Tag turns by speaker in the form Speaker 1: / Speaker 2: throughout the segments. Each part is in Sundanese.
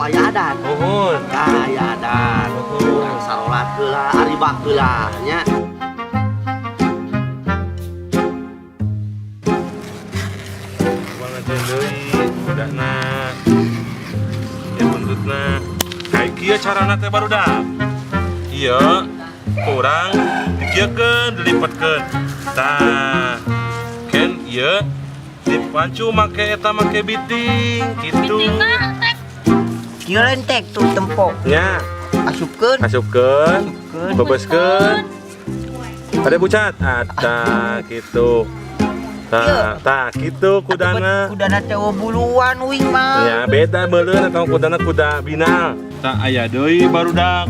Speaker 1: Aya adan.
Speaker 2: Nuhun.
Speaker 1: Tah, aya adan.
Speaker 2: Nuhun.
Speaker 1: Urang sarolat heula, aribak heula nya.
Speaker 2: Urang ngajain deui kudana. Ya buntutna. Kayak kieu carana teh, barudak. Iya, kurang dikieukeun, dilipatkeun. Tah, ken ieu dipancu make eta, make biting gitu.
Speaker 3: Bitingna, Tek?
Speaker 4: Kieu lain, Tek, tuh tempok.
Speaker 2: Nya,
Speaker 4: Asupkeun.
Speaker 2: Asupkeun,
Speaker 4: Asupkeun.
Speaker 2: Bebeskeun. Ada bucat, ada gitu. Tah, tah gitu kudana.
Speaker 4: Kudana teh eueuh buluan uing mah.
Speaker 2: Ya beda beuleun atau kudana kuda binal. Tah, aya deui, barudak,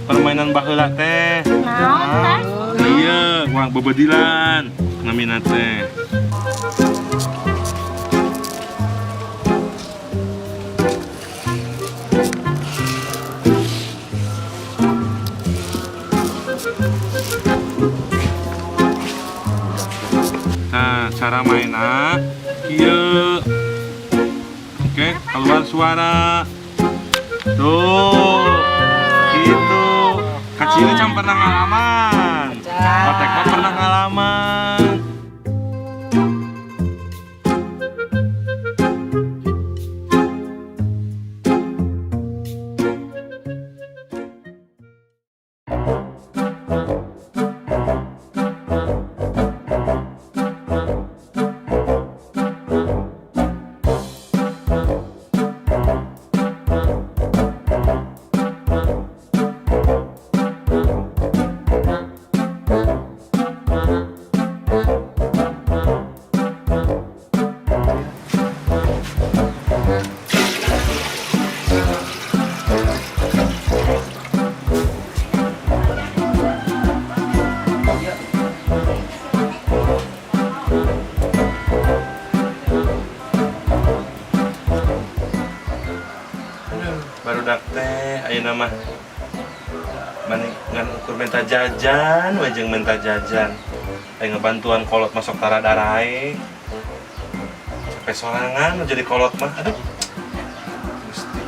Speaker 2: permainan baheula teh.
Speaker 3: Naon, Tek?
Speaker 2: Iya, wah, bebedilan namina teh. Nah, cara mainnya kieu. Oke, keluar suara. Tuh. Gitu. Kecilnya can pernah ngalaman. Otek mah pernah ngalaman. Barudak teh ayeuna mah mani ngan ukur minta jajan we jeung minta jajan. Aya ngebantuan kolot masuk tara darae. Capek sorangan jadi kolot mah. Aduh. Gusti.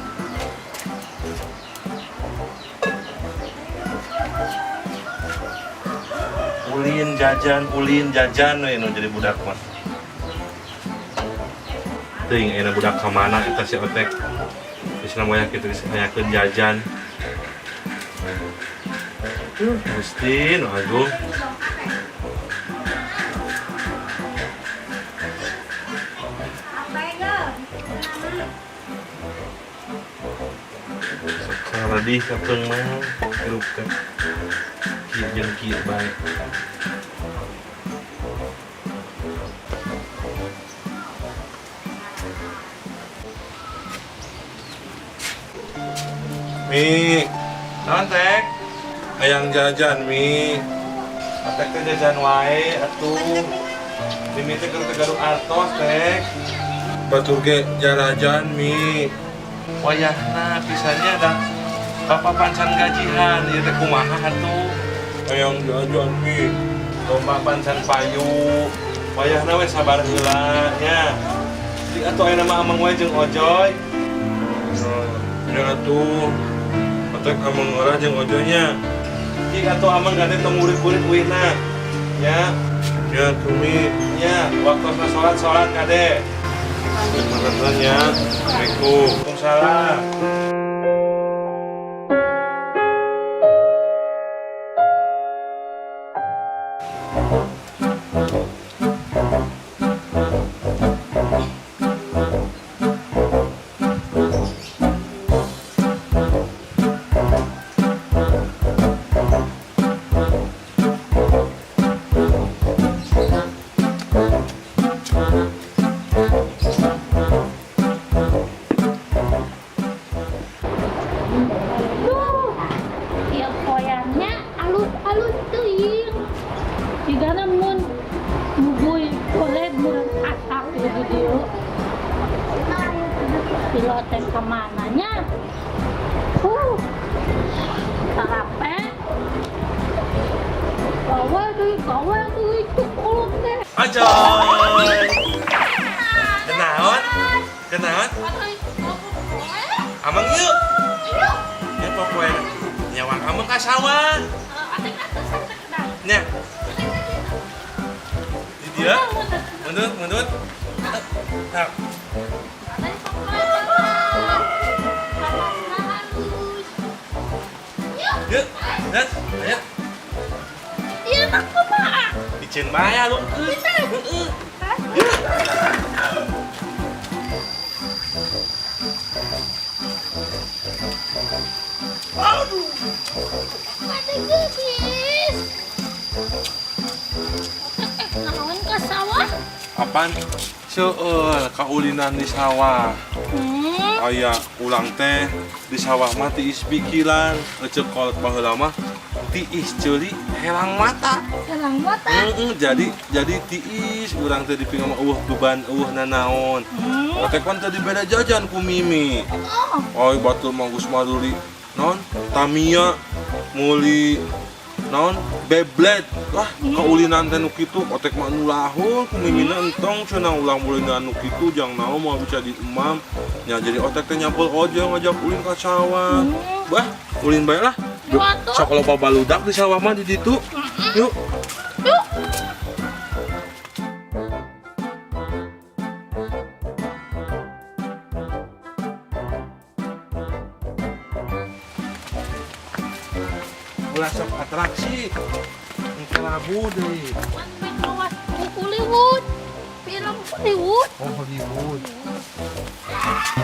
Speaker 2: Ulin jajan, ulin jajan we nu jadi budak mah. Teuing ayeuna budak ka mana eta si Otek. Geus namanya kitu geus ngayakeun jajan. Duh, Gusti nu agung. Sok saradih kapeung mah hirup teh. Kieu jeung kieu bae. Mi, naon, Tek? Hayang jajan, Mi. Tek teh jajan wae atuh. Mimi teh keur teu gaduh artos, Tek. Batur ge jarajan, Mi. Wayahna pisannya dah. Bapak pancan gajihan, ieu teh kumaha atuh? Hayang jajan, Mi. Domba pancan payu. Wayahna we sabar heula nya. Di atuh ayeuna mah ameng we jeung Ojoy. Ya atuh. Otek ameng heula jeung Ojoynya. Ki atuh ameng gade tong murid-murid uihna. Ya. Ya tuh, Mi. Ya, waktosna salat, salat kade. Terima ya. Assalamualaikum. Waalaikumsalam.
Speaker 3: Duh, ieu koyannya alus-alus teuing. Jigana mun muguy boleh meureun asak di dieu. Pilotek kemananya? Sarape. Gawe deui, gawe deui, cuk kolot teh.
Speaker 2: Ajoy. Kenaon? Kenaon? Amang yuk. Mundur, mundur. Nah,
Speaker 3: Tadi pokoknya panasna halus. Yuk,
Speaker 2: yuk, das, ayo.
Speaker 3: ieu mah kumaha?
Speaker 2: Diceun bae alungkeun. Heeh. Yuk.
Speaker 3: Mati geus. Naon ka sawah?
Speaker 2: Apaan? Seueur kaulinan di sawah. Aya ulang teh di sawah mah tiis pikiran, eceuk kolot baheula mah tiis ceuli herang mata.
Speaker 3: Herang mata.
Speaker 2: Heeh, jadi tiis urang teh dipingah mah eueuh beban eueuh nanaon. Otek pan tadi beda jajan ku Mimi.
Speaker 3: Oh,
Speaker 2: Oi batur mah geus maruli naon Tamiya muli naon Beyblade. Wah, kaulinan teh nu kitu otek mah nu lahul ku Mimina entong cenah ulah mulina nu kitu jang naon moal bisa di emam. Nya jadi otek teh nyampul ojo ngajak ulin ka sawah. Bah, ulin bae lah.
Speaker 3: Yuk, atuh.
Speaker 2: Sok loba baludak di sawah mah di ditu. Yuk.
Speaker 3: Yuk.
Speaker 2: Ulah sok atraksi. Engke labu deui.
Speaker 3: Pan bek mawas Hollywood. Film Hollywood.
Speaker 2: Oh, Hollywood.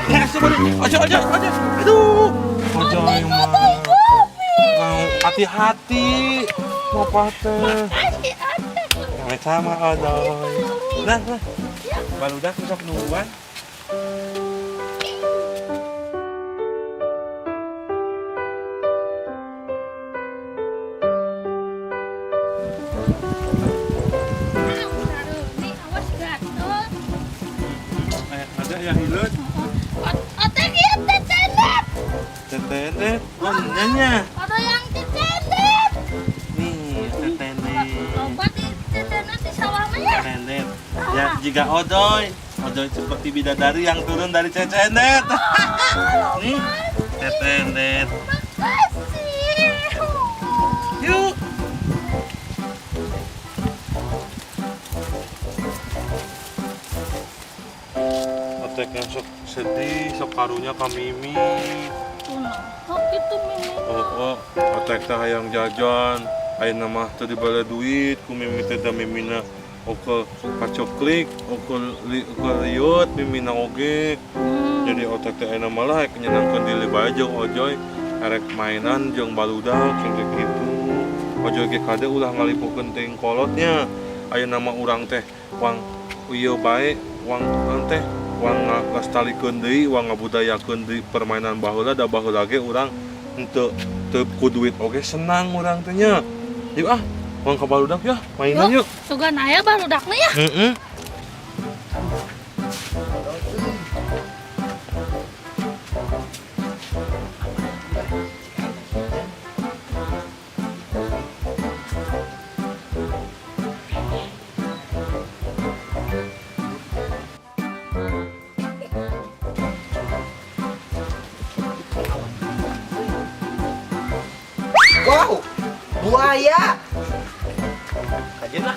Speaker 2: Ya, sebenarnya. Ojo, ojo, ojo. Aduh. Ojo, mah. Mau hati-hati. Mau teh.
Speaker 3: Kasih ada.
Speaker 2: Sama-sama, Odoy. Nah, nah. Barudak sok nungguan.
Speaker 3: Ah, nih awas gatel.
Speaker 2: Ada ya hileut.
Speaker 3: Otek ya tetenet.
Speaker 2: Tetenet. Oh, nanya.
Speaker 3: Ada yang tetenet.
Speaker 2: Nih, tetenet.
Speaker 3: Loba di tetenet di sawah mah ya.
Speaker 2: Tetenet. Ya, jika Odoy. Odoy seperti bidadari yang turun dari cecenet. Nih, tetenet.
Speaker 3: Makasih.
Speaker 2: Yuk. Oteknya sok sedih, sok karunya ka Mimi.
Speaker 3: Kunaon kitu Mimi?
Speaker 2: Oh, oh, otek teh hayang jajan. Ayeuna mah teu dibere duit ku Mimi teh da Mimina oke kacoklik, oke oke liut Mimina oge. Jadi otek teh ayeuna malah rek nyenangkeun diri bae jeung Ojoy, erek mainan jeung barudak jeung teh kitu. Ojoy ge kade ulah ngalipukeun teuing kolotnya. Ayeuna mah urang teh wang ieu bae, wang naon teh wang ngalestarikeun deui, wang ngabudayakeun deui permainan baheula da baheula ge urang henteu teu ku duit oge senang urang teh nya. Yuk ah, wang ka barudak ya, mainan yuk.
Speaker 3: Sugan aya barudakna ya.
Speaker 2: Heeh.
Speaker 4: Wow, buaya.
Speaker 1: Kajian lah.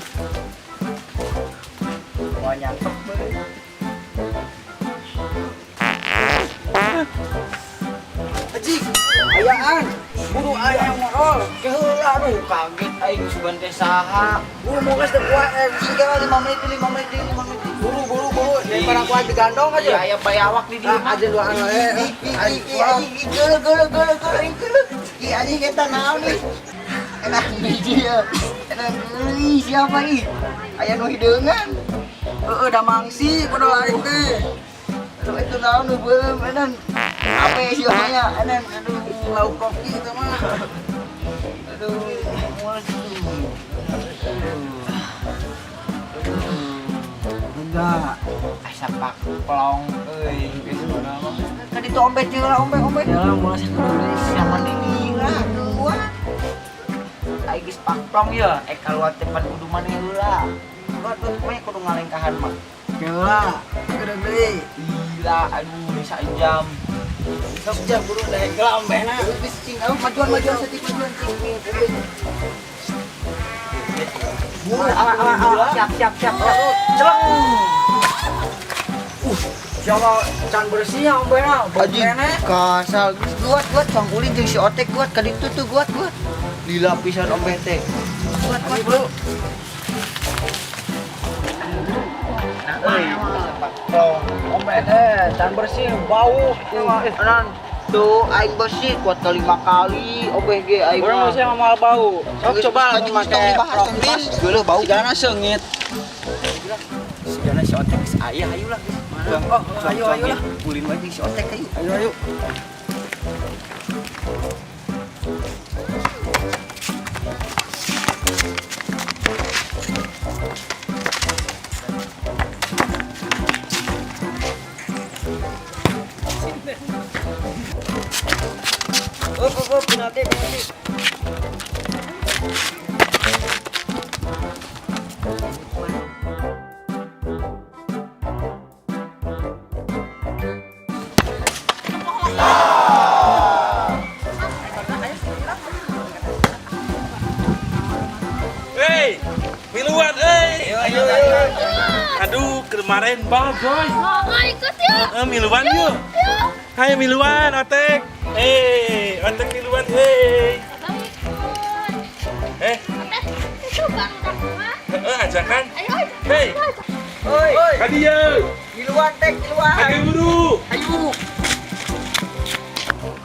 Speaker 4: Mau nyantok beuh. Ajik, ayaan, buru ayam ngorol. Keheula aduh kaget aing sugan teh saha.
Speaker 5: Buru mau gas kuat, tiga 5 menit, 5 menit, 5 menit. Buru, buru, buru. Daripada kuat digandong aja.
Speaker 4: Ya aya bayawak di dieu.
Speaker 5: Ah, aja dua anu eh.
Speaker 4: Ih, geuleuh geuleuh geuleuh geuleuh geuleuh. Ih, anjing eta naon nih? Enak hiji ya. Enak ih, siapa ih? Aya nu hideungan.
Speaker 5: Heeh, da mangsi kudu aing teh.
Speaker 4: Aduh, itu naon nu beuleum edan. Apa ya siapanya? Edan, aduh.
Speaker 5: Lauk koki itu mah.
Speaker 4: Aduh, mules tuh.
Speaker 5: Enggak.
Speaker 4: Asa pak plong euy geus mah.
Speaker 5: Kan itu ombe jeung lah ombe ombe.
Speaker 4: Ya mules kudu sama ini lah keluar. Aing geus pak plong ya, ek kaluar teh pan kudu maneh heula. Keluar tuh mah kudu ngalengkahan mah.
Speaker 5: Gila, gede deui.
Speaker 4: Gila, aduh bisa jam.
Speaker 5: Sok jam buru deh geula ombehna. Geus cing, ayo majuan majuan setik majuan cing. Buru
Speaker 4: Awas, siap siap siap siap. Celeng.
Speaker 5: Siapa can bersih ya ombena.
Speaker 4: Anjing kasal guat guat Bang Ulin jeung si Otek guat ka ditu tuh guat guat. Lila pisan ombe teh. Guat guat bro.
Speaker 5: Ombe teh can bersih bau.
Speaker 4: Anan tuh aing bersih kuat ke 5 kali obeh ge aing.
Speaker 5: Urang mah moal bau. Sok coba lamun make rok
Speaker 4: Bin. Geuleuh bau.
Speaker 5: Sigana seungit.
Speaker 4: Sigana si Otek geus aya hayu lah geus.
Speaker 5: Oh, ayo ayo lah.
Speaker 4: Ulin wae jeung si Otek hayu.
Speaker 5: Ayo ayo.
Speaker 4: Up up up penalti penalti.
Speaker 2: Hei, miluan euy.
Speaker 4: Ayo ayo.
Speaker 2: Aduh, kemarin bagoy.
Speaker 3: Oh, ikut yuk.
Speaker 2: Miluan yuk.
Speaker 3: Yuk.
Speaker 2: Hai miluan, Otek. Eh, Otek miluan, hei.
Speaker 3: Abang ikut.
Speaker 2: Eh,
Speaker 3: Teh, itu bang mah.
Speaker 2: Ajakan.
Speaker 3: Ayo, ayo.
Speaker 2: Hei,
Speaker 4: Oi,
Speaker 2: ka dieu.
Speaker 4: miluan tek miluan.
Speaker 2: Ayo buru.
Speaker 4: Ayo.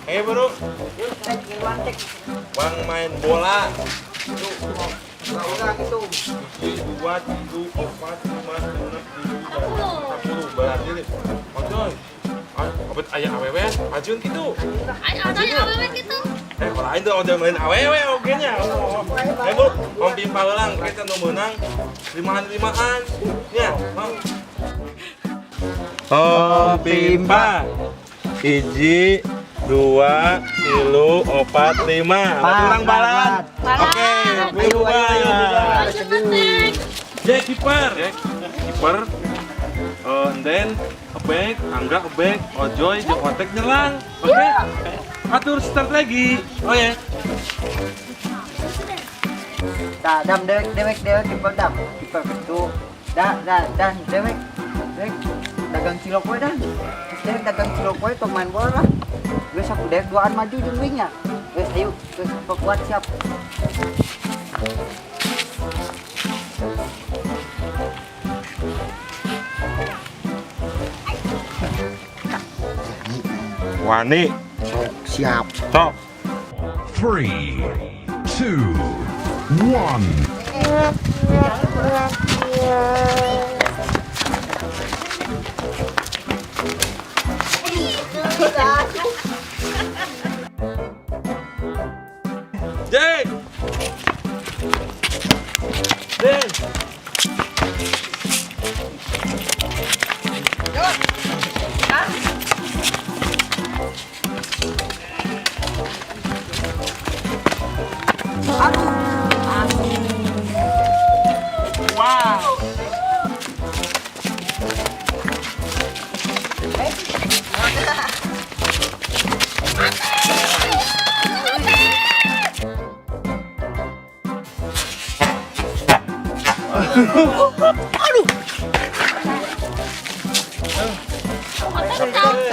Speaker 2: Ayo buru.
Speaker 4: Tek miluan tek.
Speaker 2: Bang main bola.
Speaker 4: Enggak gitu.
Speaker 2: 1, 2, 3, 4, 5, 6, 7, 8, 10. Berarti nih. Otoy. Abet aya awewe, ajun gitu.
Speaker 3: Ayo, ayo, awewe gitu.
Speaker 2: Eh, kalau aing tuh udah main awewe oge nya. Eh, Bu, om pimpal lang, kita nu meunang limaan-limaan. Nya, mau. Om pimpa. 1, 2, 3, 4, 5. Berarti urang balan. Oke,
Speaker 4: Ayo, ayo, ayo,
Speaker 2: bubar.
Speaker 3: Lanjut, Tek.
Speaker 2: Jack kiper. Jack kiper. And then back, Angga back, Ojoy, jeung Otek nyerang. Oke. Atur start lagi. Oh ya.
Speaker 4: Tah, dam dewek dewek dewek kiper dam. Kiper ketu. Da da dan dewek. Dewek dagang cilok we dan. Terus dewek dagang cilok we tong main bola lah. Geus aku dewek duaan maju jeung wingnya. Geus ayo, geus perkuat siap.
Speaker 2: Wani,
Speaker 4: Sok siap.
Speaker 2: top.
Speaker 6: 3, 2, 1.
Speaker 2: Jack. Den. Wow.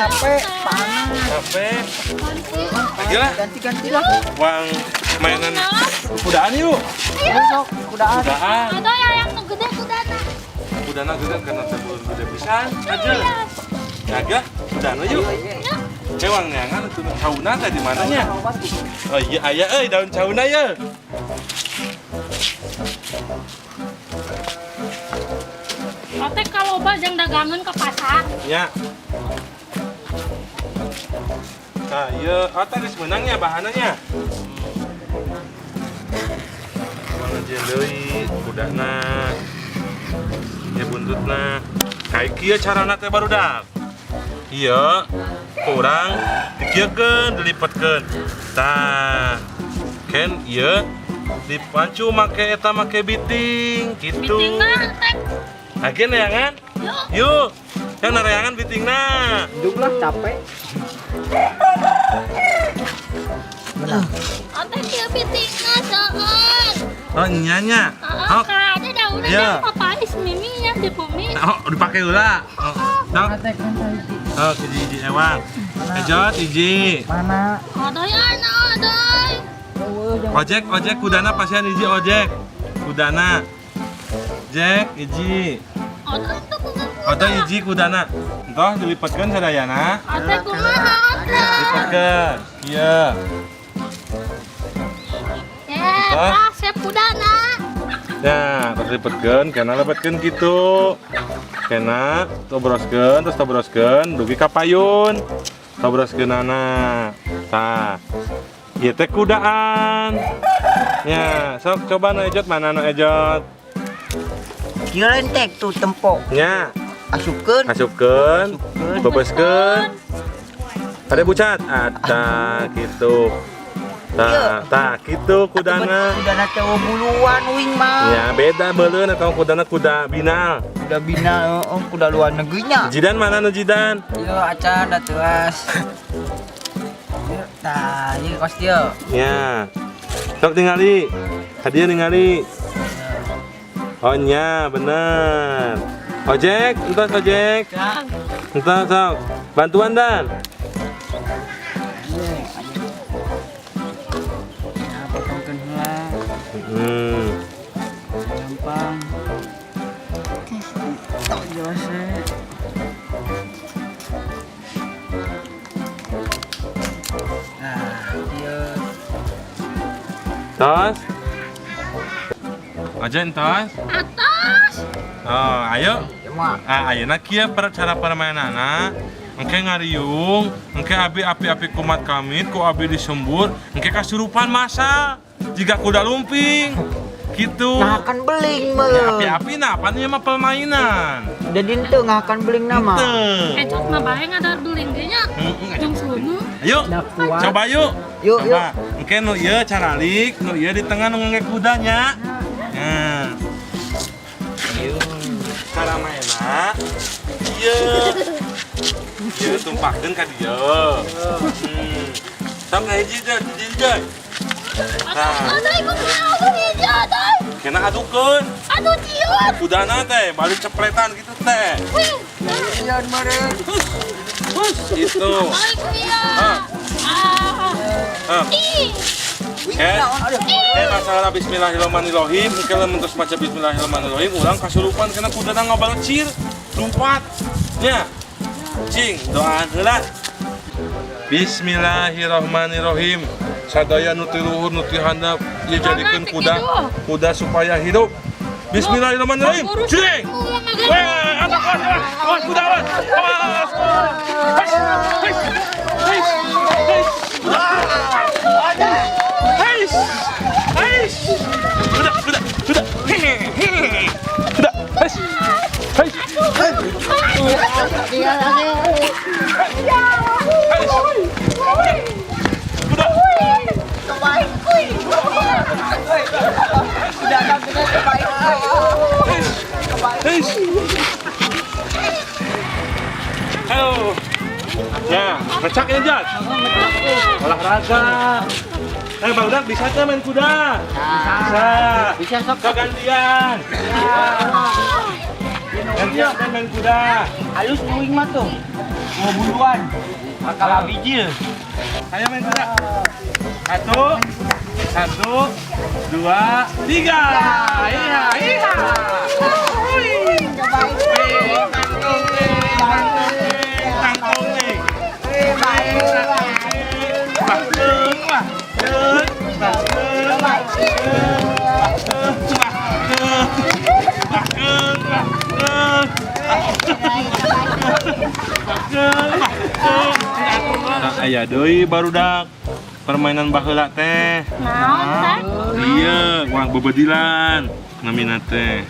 Speaker 4: Capek, panas.
Speaker 2: Capek. Lagi lah.
Speaker 4: Ganti-ganti lah.
Speaker 2: Uang mainan kudaan yuk.
Speaker 4: Besok kudaan.
Speaker 2: Kudaan.
Speaker 3: Atau ya yang gede kudana.
Speaker 2: Kudana gede karena tebul gede pisan aja. Jaga kudana yuk. Cewang neangan itu cauna teh di mananya? Oh iya aya euy daun cauna ya.
Speaker 3: Otek kalau bah jeung dagangan ke pasar.
Speaker 2: Ya. Nah, iya, oh tadi menangnya bahananya. Mana deui kudana. Ya buntutna. Kayak kieu carana teh barudak. Iya, kurang dikieukeun, dilipetkeun. Tah. Ken ieu dipancu make eta make biting gitu.
Speaker 3: Bitingna tek.
Speaker 2: Lagi neangan?
Speaker 3: Yuk.
Speaker 2: Yuk. Yang nareangan bitingna.
Speaker 5: Hidup lah capek.
Speaker 3: Otek ieu bitingna seueur.
Speaker 2: Oh, nya nya.
Speaker 3: Heeh,
Speaker 2: Oh,
Speaker 3: kayaknya daunnya
Speaker 2: Iya.
Speaker 3: yang papais mimi nya di bumi.
Speaker 2: Oh, dipake heula. Oh, sok. Oh, hiji-hiji ewang. Ejot hiji.
Speaker 5: Mana?
Speaker 3: Odoy ana odoy.
Speaker 2: Ojek, ojek kudana pasihan hiji ojek. Kudana. Jack hiji.
Speaker 3: Odoy itu kumaha?
Speaker 2: Odoy hiji kudana. Entoh dilipatkeun sadayana.
Speaker 3: Odoy kumaha odoy?
Speaker 2: Lipatkeun. Ieu.
Speaker 3: Eh,
Speaker 2: Hah?
Speaker 3: kasep kudana.
Speaker 2: Nah, terus lipatkeun, kena lepetkeun gitu. Kena tobroskeun, terus tobroskeun dugi ka payun. Tobroskeunana. Tah. Ieu teh kudaan. Ya, sok coba nu ejot mana nu ejot.
Speaker 4: Kieu lain tek tuh tempok.
Speaker 2: Nya,
Speaker 4: Asupkeun.
Speaker 2: asupkeun,
Speaker 4: Asupkeun.
Speaker 2: bebeskeun. Ada bucat, ada gitu. Tah, tah gitu kudana.
Speaker 4: Kudana teh buluan uing mah.
Speaker 2: Ya, beda beuleun atau kudana kuda binal.
Speaker 4: Kuda bina heeh, kuda luar negerinya.
Speaker 2: Jidan mana nu Jidan?
Speaker 5: Yo acan da tuas. Yo, tah, ieu kos dieu.
Speaker 2: Ya. Sok tingali. Hadiah ningali. Oh nya, bener. Ojek, entos ojek. Entos sok. Bantuan Dan.
Speaker 5: Nah, potongkeun heula. Gampang. Tok jelas we. Nah, ieu.
Speaker 2: Tos. Ojek entos.
Speaker 3: Atas.
Speaker 2: Oh, ayo.
Speaker 4: Cuma
Speaker 2: Ah, ayeuna kieu per cara permainanna. Engke ngariung, engke abi api-api kumat kamit, ku abi disembur, engke kasurupan masa. Jika kuda lumping. Gitu.
Speaker 4: nah kan beling mah.
Speaker 2: Ya, api-api nah, pan ieu mah permainan.
Speaker 4: Jadi ente ngakan beling nama.
Speaker 2: Henteu.
Speaker 3: Ejot mah bae ngadar beling ge nya.
Speaker 2: Heeh.
Speaker 3: Jeung seuneu.
Speaker 2: Ayo, coba yuk.
Speaker 4: Yuk,
Speaker 2: Coba. Engke nu ieu caralik, nu ieu di tengah nu ngangge kudanya. Nah. Cara mainna ieu. Ieu tumpahkeun ka dieu. Sok hiji teh, hiji teh. Nah,
Speaker 3: Odoy kumaha odoy hiji odoy.
Speaker 2: kena adukeun.
Speaker 3: Aduh ciut.
Speaker 2: Kudana teh balik cepletan gitu teh.
Speaker 3: Wih.
Speaker 4: Iya, meureun.
Speaker 2: Hus, itu.
Speaker 3: Odoy ku ieu.
Speaker 2: Ah.
Speaker 3: Ah.
Speaker 2: Ah.
Speaker 3: Ih.
Speaker 2: Eh, eh masalah bismillahirrahmanirrahim, mungkin lamun terus maca bismillahirrahmanirrahim, urang kasurupan kena kudana ngabalecir, lumpat. Nya. Cing, doaan heula. Bismillahirrahmanirrahim. Sadaya nu ti luhur nu ti handap ieu jadikeun kuda, kuda supaya hidup. Bismillahirrahmanirrahim. Cing. Weh, awas, awas, awas, kuda awas. Awas. Hei, hei, hei, hei. Hei, hei. Kuda, kuda, kuda. Hehehe. Kuda, hei. Hei. Hei. Kuda. Hei. Ayo. Ya, recak ini Jat. Olahraga. Eh, Bang Dak, bisa tuh main kuda? Bisa.
Speaker 4: Bisa sok.
Speaker 2: Sok gantian. Gantian main main kuda.
Speaker 5: Halus uing mah tuh. Mau buluan. Akal bijil.
Speaker 2: Ayo main kuda. Satu, satu, dua, tiga. Iya, iya. Wih, tanggung nih, tanggung nih, tanggung nih. Bakung, bakung, bakung, bakung, bakung, bakung, bakung. Aya deui barudak permainan baheula teh.
Speaker 3: Naon teh?
Speaker 2: Iya, wah bebedilan namina teh.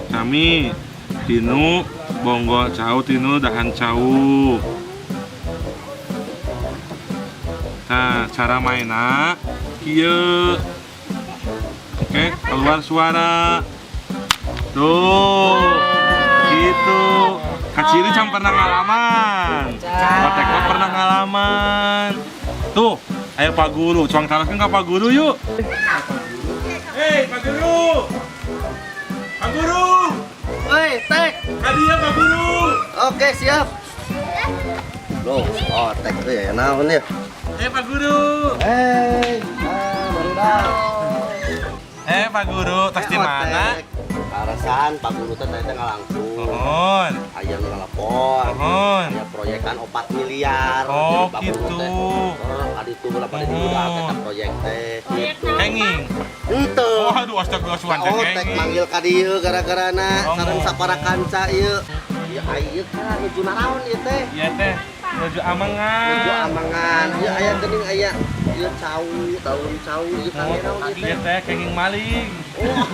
Speaker 2: Kami tinu bonggol cau tinu dahan cau. Nah, cara mainna kieu. Oke, keluar suara. Tuh. Gitu. Kaciri can pernah ngalaman. Pak Teko pernah ngalaman. Tuh, ayo Pak Guru, cuang taroskeun ka Pak Guru yuk. Hei, Pak Guru. Pak Guru.
Speaker 5: Woi, Tek.
Speaker 2: Ka dieu, Pak Guru.
Speaker 5: Oke, siap. Loh, oh, Tek tuh ya naon ya?
Speaker 2: Eh, Pak Guru.
Speaker 5: Hei, ah, barudak.
Speaker 2: Eh, Pak Guru, tas di mana?
Speaker 5: Kaleresan Pak Guru teh teh ngalangkung.
Speaker 2: Mohon.
Speaker 5: Aya nu nelpon.
Speaker 2: Mohon.
Speaker 5: Aya proyekan 4 miliar.
Speaker 2: Oh,
Speaker 5: Jadi Pak Guru
Speaker 2: gitu.
Speaker 5: teh, oh, kaditu lah pada dibudak eta proyek teh.
Speaker 3: Proyek
Speaker 5: Gitu.
Speaker 3: naon?
Speaker 2: Kenging.
Speaker 5: Henteu.
Speaker 2: Oh, aduh, astaga, suan teh
Speaker 5: Oh, tek
Speaker 2: kenging.
Speaker 5: manggil ka dieu gara-garana
Speaker 2: Oh,
Speaker 5: sareng
Speaker 2: mohon.
Speaker 5: sapara kanca ieu. Ieu ieu kan nuju naraon ieu teh?
Speaker 2: Iya teh, nuju amengan.
Speaker 5: Nuju amengan. Ieu aya geuning aya ieu cau, daun cau ieu
Speaker 2: Oh,
Speaker 5: kangge naon ieu
Speaker 2: iya
Speaker 5: teh?
Speaker 2: teh, kenging maling.
Speaker 5: Oh,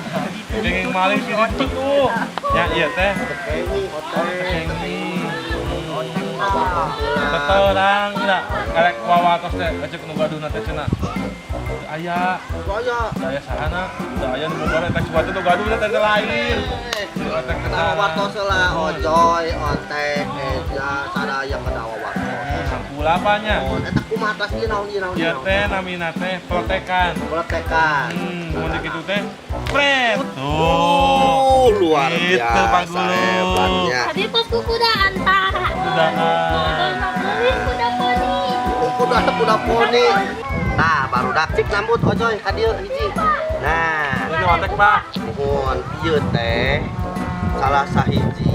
Speaker 2: Kenging maling di situ tuh. Ya, iya teh.
Speaker 5: kenging otek.
Speaker 2: Kenging. Teterang lah. Karek wawatos teh, acek nu gaduhna teh cenah. Teu aya,
Speaker 5: Aya.
Speaker 2: teu aya sahana, teu aya nu boga teh cuat teh nu gaduhna teh lahir. Otek
Speaker 5: Kedawa wartos lah, ojoy, otek, eja, sadaya kedawa wartos.
Speaker 2: Sampula apanya?
Speaker 5: Oh, eta kumaha tas ieu naon ieu naon?
Speaker 2: Ieu teh namina teh protekan.
Speaker 5: Protekan.
Speaker 2: Mun dikitu teh pret. Tuh.
Speaker 5: Oh, luar
Speaker 2: Gitu, Pak
Speaker 5: biasa
Speaker 2: Guru.
Speaker 5: hebatnya.
Speaker 3: Tadi tos ku kudaan tah.
Speaker 2: Kudaan.
Speaker 3: Beli kuda poni.
Speaker 5: Kuda kuda poni. Nah, barudak cik nambut ojoy ka dieu hiji. Nah,
Speaker 2: Ini otek, Pak.
Speaker 5: Nuhun, ieu teh salah sahiji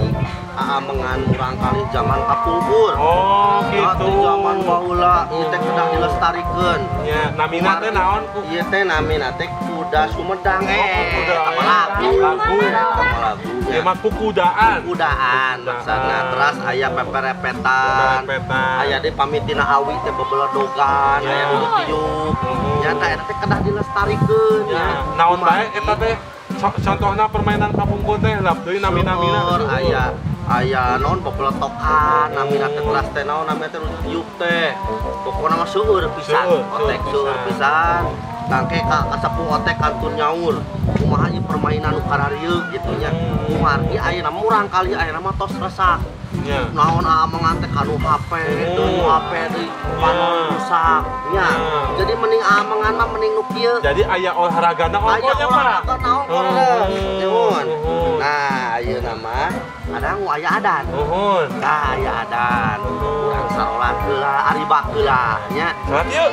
Speaker 5: aamengan murangkalih zaman kapungkur.
Speaker 2: Oh, gitu.
Speaker 5: Di zaman baheula ieu teh kedah dilestarikeun.
Speaker 2: Ya, namina teh naon ku?
Speaker 5: Ieu teh namina teh kuda Sumedang.
Speaker 2: Oh, kuda.
Speaker 5: Eta lagu.
Speaker 2: Lagu.
Speaker 5: Eta lagu.
Speaker 2: Ieu mah kukudaan.
Speaker 5: Kudaan maksudna teras aya peperepetan.
Speaker 2: Peperepetan.
Speaker 5: Aya deui pamitina awi teh bebeledogan,
Speaker 2: Ya.
Speaker 5: aya nu ditiup.
Speaker 2: Hmm.
Speaker 5: Nyata eta teh kedah dilestarikeun
Speaker 2: Ya,
Speaker 5: ya.
Speaker 2: naon bae eta teh? Contohna permainan kapungkur teh lap deui nami-namina.
Speaker 5: Seueur, aya aya naon bebeletokan, namina teh teras teh naon namina teh nu ditiup teh. Pokona mah seueur pisan,
Speaker 2: Seueur,
Speaker 5: otek
Speaker 2: seueur
Speaker 5: seueur pisan. Tangke ka kasepuh otek kantun nyaur. Kumaha ieu permainan nu kararieu gitu nya. Kumargi ayeuna murangkalih ayeuna mah tos resak.
Speaker 2: Ya.
Speaker 5: Naon amengan teh kanu HP, deui nu HP deui panon rusak nya.
Speaker 2: Ya.
Speaker 5: Jadi mending amengan mah mending nu kieu.
Speaker 2: Jadi aya olahragana
Speaker 5: Aya
Speaker 2: ongkoh nya, Pak.
Speaker 5: olahraga naon
Speaker 2: Hmm.
Speaker 5: Nuhun.
Speaker 2: Nuhun.
Speaker 5: Nah, ayeuna mah kadang aya adan.
Speaker 2: Nuhun.
Speaker 5: Nah, aya adan. Urang sarolat heula, aribak heula nya.
Speaker 2: Salat yuk.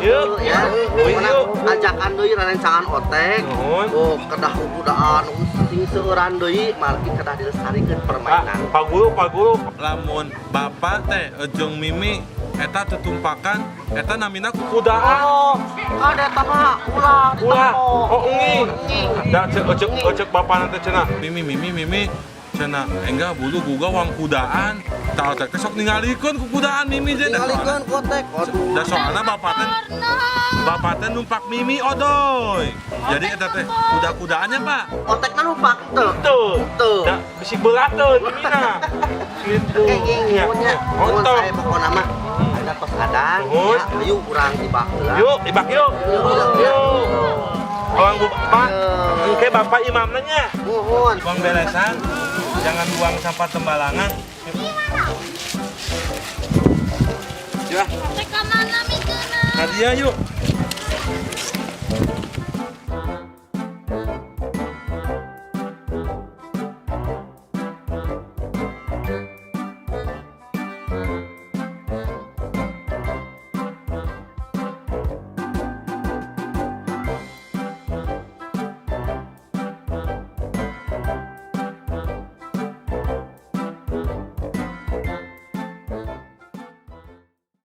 Speaker 2: Yuk.
Speaker 5: Ya.
Speaker 2: Yuk.
Speaker 5: Mana ajakan deui rerencangan otek.
Speaker 2: Nuhun.
Speaker 5: Oh, kedah kudaan sing seueuran deui margi kedah dilestarikeun
Speaker 2: Pak,
Speaker 5: permainan.
Speaker 2: Pak Guru, Pak Guru. Lamun bapak teh jeung Mimi eta tetumpakan eta namina kukudaan.
Speaker 5: Oh, ada eta mah ulah
Speaker 2: Ulah.
Speaker 5: ditempo.
Speaker 2: Oh, enging.
Speaker 5: Enging.
Speaker 2: Da cek cek cek bapak nanti cenah. Mimi Mimi Mimi cenah enggak bulu guga wang kudaan. Tah otek teh sok ningalikeun kukudaan Mimi teh. Da
Speaker 5: Ningalikeun kotek. Aduh.
Speaker 2: Da soalna bapak teh numpak Mimi odoy. Jadi eta teh kuda-kudaannya, Pak.
Speaker 5: Otekna numpak teu.
Speaker 2: Tuh.
Speaker 5: Tuh.
Speaker 2: Da bisik beulateun Mimina. Gitu.
Speaker 5: Enging
Speaker 2: Ya.
Speaker 5: nuhun nya. Nuhun
Speaker 2: Ontong.
Speaker 5: saya pokona mah. Ada tos adan.
Speaker 2: Nuhun.
Speaker 5: Ya, ayo urang tibak heula.
Speaker 2: Yuk, ibak yuk.
Speaker 5: Yuk, yuk, yuk.
Speaker 2: Orang bapak, oke bapak imam nanya.
Speaker 5: Nuhun.
Speaker 2: Buang belesan, jangan buang sampah tembalangan. Yuk,
Speaker 3: Otek ka mana mikeuna?
Speaker 2: Nadia yuk.